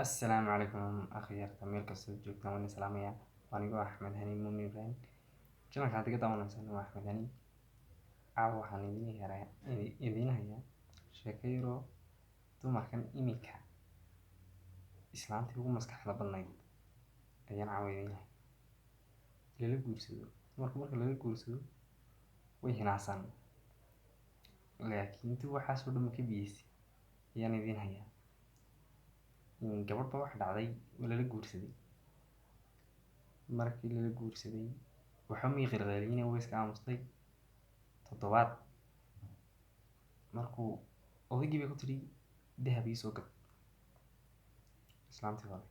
Assalaamu calaykum akhyaarta meel kastoo joogtaan, waan salaamayaa. Waa anigoo Axmed Hani Muumin Ibrahim. Channelka aad iga daawanaysaan waa Axmed Hani. Caawa waxaan idiin hayaa sheeko yaroo dumarkan iminka islaantii ugu maskaxda badnayd ayaan caawa idiin hayaa. Lala guursado, dumarku marka lala guursado way hinaasaan, laakiin intii waxaasoo dhan ka biyeysay ayaan idiin hayaa. Gabadh baa waxa dhacday, waa lala guursaday. Markii lala guursaday waxba may qalqaliyeen, way iska aamustay. Toddobaad markuu odaygii bay ku tidhi, "Dahab ii soo gad." Islaantii hore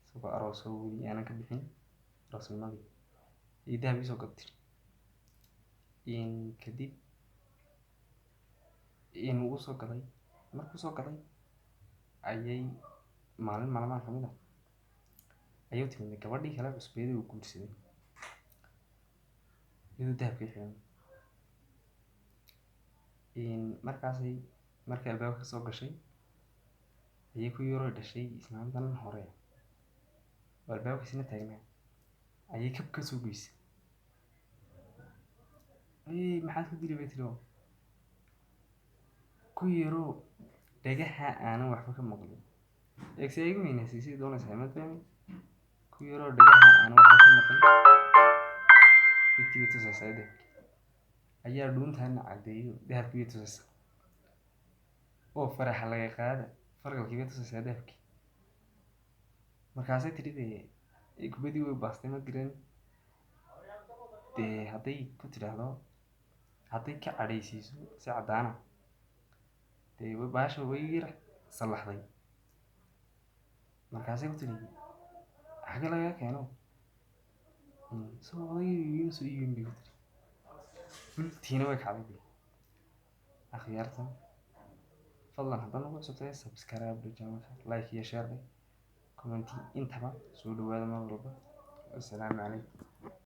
isagoo aroosoo weli aanan ka bixin aroosnimadii iyo "Dahab ii soo gad" tiri. Kadib wuu soo gaday. Markuu soo gaday ayay maalin maalmaha kamid ah ayay u timid gabadhii kale cusbeyd uu guursaday iyadoo dahabkii xiran. Markaasay markay albaabka kasoo gashay ayay ku yaroo dhashay islaantan hore oo albaabkaasina taagnaa ayay kab ka soo goysay. "Maxaad ku dili?" bay tiri. Oo ku yaroo dhagaha aanan waxba ka maqlin eegse igu weynaysay sidii doonaysaa, ma fahmi? Ku yaroo dhagaha aanan waxba ka maqlin, dhegtii bay tusaysaa, dahabkii ayaa dhuuntaana caddeeyo, dahabkii bay tusaysaa oo faraxa laga qaada, fargalkii bay tusaysaa dahabkii. Markaasay tidhi, dee kubadii way baastay, ma garan dee. Hadday ku tidhaahdo, hadday ka cadhaysiiso si caddaana, dee baasha way yar sallaxday. Markaasay ku tidhi, "Xagee lagaga keeno soo odaygii iima soo iibin?" bay ku tiri. Bultiina way kacday. Dee akhyaarta, fadlan haddaad nagu cusubtahay, subscribe channelka, like iyo share, comment intaba. Soo dhawaada mar walba. Assalaamu calaykum.